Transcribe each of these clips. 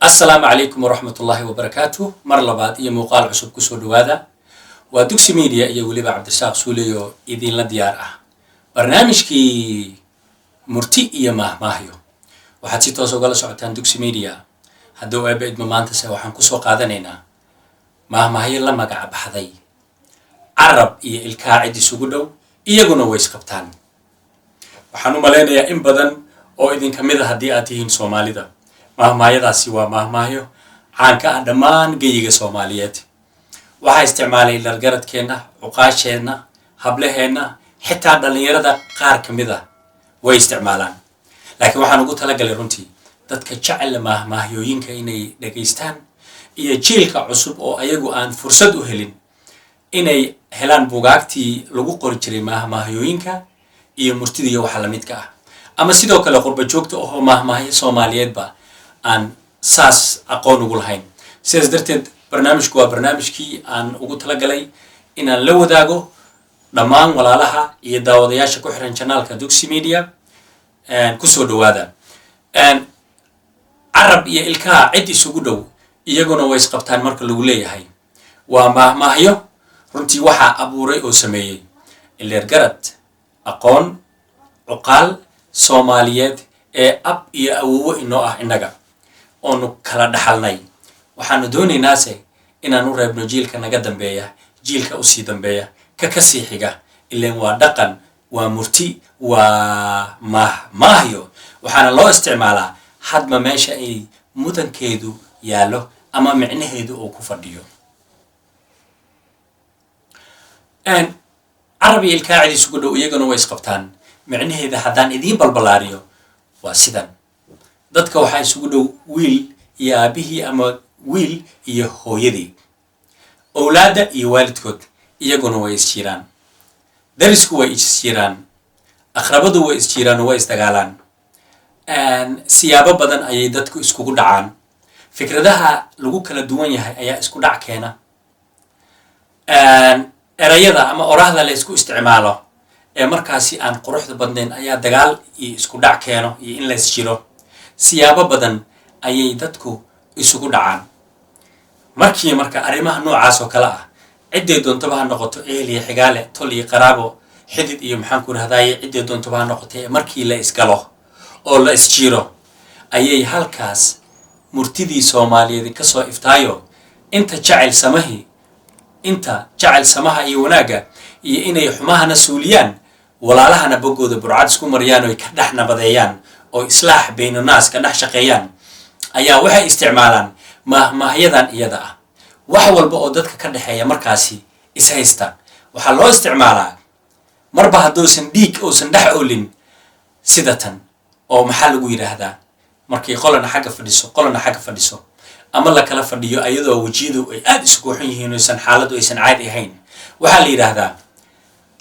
Asalaamu calaykum waraxmatullaahi wabarakaatu. Mar labaad iyo muuqaal cusub kusoo dhawaada. Waa Dugsi Media iyo weliba Cabdirasaaq Suuleyo idinla diyaar ah barnaamijkii murti iyo maahmaahyo. Waxaad si toos ugala socotaan Dugsi Media. Hadduu Eebba idmo, maantase waxaan kusoo qaadanaynaa maahmaahyo la magac baxday "Carab iyo ilkaa cid isugu dhow iyaguna way isqabtaan". Waxaan u malaynayaa in badan oo idinka mid a, haddii aad tihiin Soomaalida, maahmaahyadaasi waa maahmaahyo caanka ah dhammaan geyiga Soomaaliyeed. Waxaa isticmaalay dhalgaradkeenna, cuqaasheenna, hablaheenna, xitaa dhallinyarada qaar ka mid ah way isticmaalaan. Laakiin waxaan ugu talagalay runtii dadka jecel maahmaahyooyinka inay dhegaystaan iyo jiilka cusub oo ayagu aan fursad u helin inay helaan bugaagtii lagu qori jiray maahmaahyooyinka iyo murtida iyo waxa lamidka ah, ama sidoo kale qurba joogta ahoo maahmaahyo Soomaaliyeedba aan saas aqoon ugu lahayn. Sidaas darteed barnaamijku waa barnaamijkii aan ugu talagalay inaan la wadaago dhammaan walaalaha iyo daawadayaasha ku xiran channelka Dugsi Media. Kusoo dhawaada. "Carab iyo ilkaha cid isugu dhow iyaguna way isqabtaan" marka lagu leeyahay, waa maahmaahyo runtii waxaa abuuray oo sameeyey ileergarad, aqoon, cuqaal Soomaaliyeed ee ab iyo awowo inoo ah innaga oonu kala dhaxalnay. Waxaanu doonaynaase inaan u reebno jiilka naga dambeeya, jiilka usii dambeeya, ka kasii xiga. Ileen waa dhaqan, waa murti, waa maahmaahyo. Waxaana loo isticmaalaa hadba meesha ay mudankeedu yaallo ama micnaheedu uu ku fadhiyo. "Carab iyo ilkaa cid isugu dhow iyaguna way isqabtaan" micnaheeda haddaan idiin balbalaariyo, waa sidan: dadka waxaa isugu dhow wiil iyo aabihii ama wiil iyo hooyadii, owlaadda iyo waalidkood iyaguna way isjiiraan, darisku way isjiiraan, aqrabadu way isjiiraan oo way isdagaalaan. Siyaabo badan ayay dadku iskugu dhacaan. Fikradaha lagu kala duwan yahay ayaa isku dhac keena. Erayada ama oraahda la isku isticmaalo ee markaasi aan quruxda badnayn ayaa dagaal iyo isku dhac keeno iyo in la isjiro. Siyaabo badan ayay dadku isugu dhacaan. Markii marka arrimaha noocaas oo kale ah, cidday doontaba ha noqoto, ehel iyo xigaale, tol iyo qaraabo, xidid iyo maxaan ku rahdaye, cidday doontaba ha noqotay, markii la isgalo oo la isjiro ayay halkaas murtidii Soomaaliyeed kasoo iftaayo. Inta jecel samahii, inta jecel samaha iyo wanaagga iyo inay xumahana suuliyaan, walaalahana boggooda burcad isku mariyaan oy ka dhex nabadeeyaan oo islaax baynunaas ka dhex shaqeeyaan, ayaa waxay isticmaalaan maahmaahyadan iyada ah. Wax walba oo dadka ka dhexeeya markaasi ishaysta waxaa loo isticmaalaa, marba hadduusan dhiig uusan dhex oolin, sida tan oo maxaa lagu yidhaahdaa? Markay qolana xagga fadhiso, qolana xagga fadhiso, ama la kala fadhiyo ayadoo wejiyadu ay aada isugu xun yihiin, oysan xaaladdu aysan caadi ahayn, waxaa la yidhaahdaa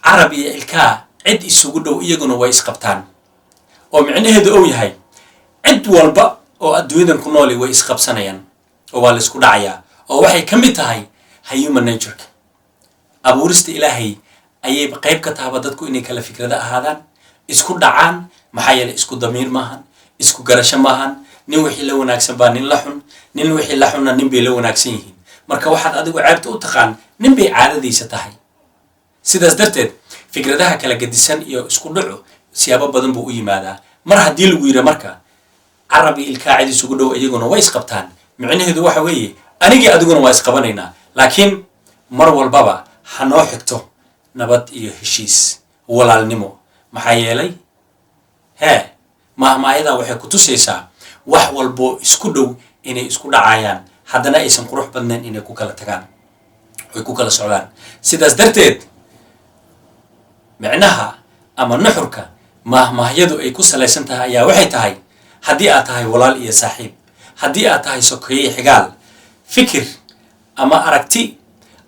"Carab iyo ilkaa cid isugu dhow iyaguna way isqabtaan", oo micnaheedu ou yahay cid walba oo adduunyadan ku nooli way isqabsanayaan oo waa la isku dhacayaa, oo waxay ka mid tahay human natureka. Abuurista Ilaahay ayay qayb ka tahaba dadku inay kala fikrado ahaadaan, isku dhacaan. Maxaa yeelay isku damiir maahan, isku garasho maahan. Nin wixii la wanaagsan baa nin la xun, nin wixii la xunna nin bay la wanaagsan yihiin. Marka waxaad adigu ceebta u taqaan, nin bay caadadiisa tahay. Sidaas darteed fikradaha kala gedisan iyo isku dhacu siyaabo badan buu u yimaadaa. Mar haddii lagu yidhi marka "Carab iyo ilkaa cid isugu dhow iyaguna way isqabtaan", micnaheedu waxa weeye anigii adiguna waa isqabanaynaa, laakiin mar walbaba ha noo xigto nabad iyo heshiis, walaalnimo. Maxaa yeelay hee, maahmaayadan waxay ku tusaysaa wax walboo isku dhow inay isku dhacayaan, haddana aysan qurux badnayn inay ku kala tagaan oy ku kala socdaan. Sidaas darteed micnaha ama nuxurka maahmaahyadu ay ku salaysan tahay ayaa waxay tahay, haddii aad tahay walaal iyo saaxiib, haddii aad tahay sokeeye, xigaal, fikir ama aragti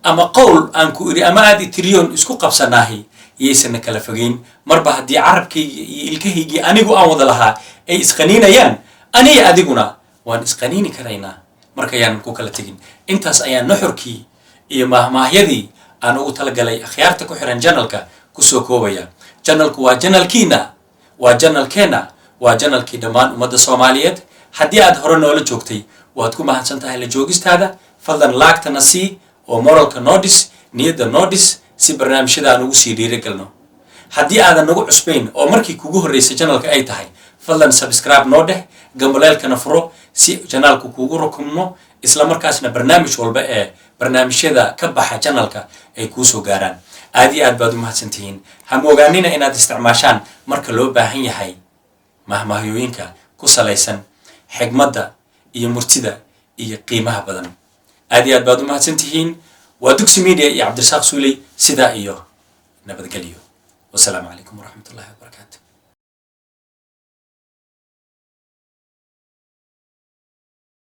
ama qowl aan ku idhi ama aad itiriyoon isku qabsanaahi yaysana kala fogeyn. Marba haddii carabkaygii iyo ilkahaygii anigu aan wada lahaa ay isqaniinayaan, aniga adiguna waan isqaniini karaynaa. Marka yaanan ku kala tegin. Intaas ayaa nuxurkii iyo maahmaahyadii aan ugu talagalay akhyaarta ku xiran channelka kusoo koobaya. Channelku waa channelkiina, waa channelkeenna, waa channelkii dhammaan ummadda Soomaaliyeed. Haddii aad hore noola joogtay, Waad ku mahadsan tahay la joogistaada. Fadlan like-tana sii oo moralka noo dhis, niyadda noo dhis, si barnaamijyada aan ugu sii dhiirigelno. Haddii aadan nagu cusbayn oo markii kugu horreysay channelka ay tahay, fadlan subscribe noo dheh, gambaleelkana furo si channelku kuugu rukumno, isla markaasna barnaamij walba ee barnaamijyada ka baxa channelka ay kuusoo gaaraan. Aad iyo aad baad u mahadsantihiin. Ha moogaanina inaad isticmaashaan marka loo baahan yahay mahmahyooyinka ku salaysan xigmadda iyo murtida iyo qiimaha badan. Aad iyo aad baad u mahadsantihiin. Waa Dugsi Media iyo Cabdirasaaq Suuley. Sidaa iyo nabadgelyo. Wasalaamu calaykum waraxmatullahi wabarakaatu.